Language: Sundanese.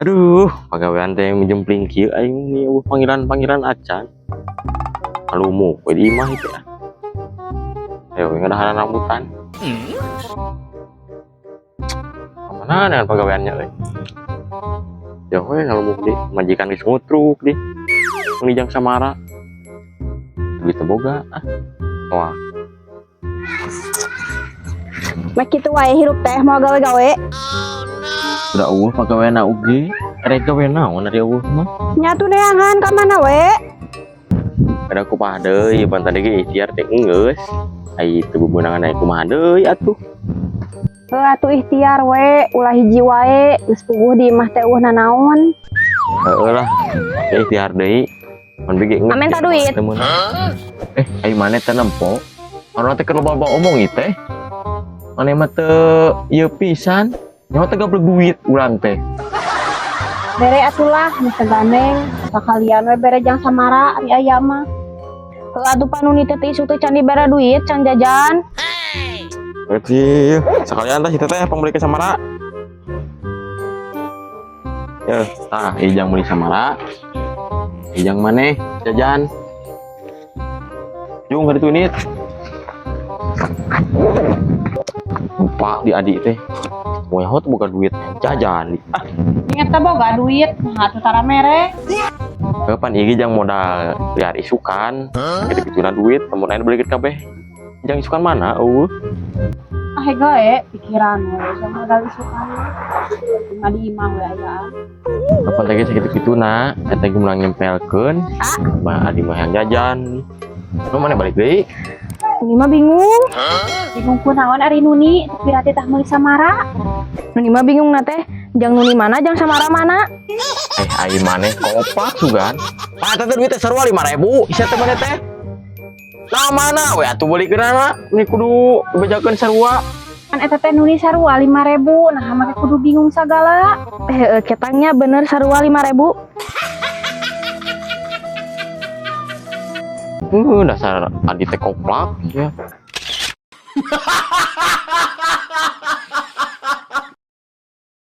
Aduh, pagawean teh menjempling kieu aing ni eueuh panggilan-panggilan acan. Kalumuk we di imah itu ah. Ayo we ngadaharan rambutan. Kamana dengan pagaweannya euy? Ya we ngalumuk di majikan geus ngutruk di. Meuli jang samara. Duit teu boga ah. Wah, Mek kitu wae hirup teh mau gawe-gawe. Udah eueuh pagaweanna oge. Rek gawe naon ari eueuh mah. Nyatu neangan ka mana we? Ada kumaha deui, pan tadi ge ikhtiar teh enggeus. Ai teu beunangan aya kumaha deui atuh. Heuh atuh ikhtiar we, ulah hiji wae, geus puguh di imah teh eueuh nanaon. Heeh lah. Ya ikhtiar deui. Pan ge enggeus. Amen tak duit. Teu meunang. Eh, ai maneh teh nempo. Anu teh keur loba omong ieu teh. Maneh mah teu ieu pisan. Nyawa teh gablek duit urang teh. Bere atulah nu gandeng, sakalian we bere jang samara ari aya mah. Heuh atuh panuni teh teh isuk teh can dibere duit, can jajan. Berarti sekalian tah si teteh pang beli ke Samara. Ya, tah ijang beli Samara. Ijang maneh jajan. Jung ka ditu nit. Lupa di adik teh. Moe hot buka duit jajan. Ah, Ingat teh boga duit, nah atuh tara mere. Kapan ieu jang modal liar isukan. Gitu-gituna duit, temun aya beli kabeh. Jang isukan mana eueuh? Ah gae pikiran we jang modal isukan. Cuma di imah we aya. Kapan teh sakitu-kituna, eta ge meunang nyempelkeun. Mah adi mah yang jajan. Nu mana balik deui? Nuni mah bingung. Bingung kunaon ari Nuni, tapi tah meuli samara. Nuni mah bingung na teh, jang Nuni mana jang samara mana? Eh, ai maneh kopak sugan. Ah, teh duit teh sarua 5000, sia teh maneh teh. Nah mana we atuh beulikeunana? Ini kudu bejakeun sarua. Kan eta teh Nuni sarua 5000, nah make kudu bingung sagala. Eh, ketangnya bener sarua 5000. Dasar adi teh koplak ya.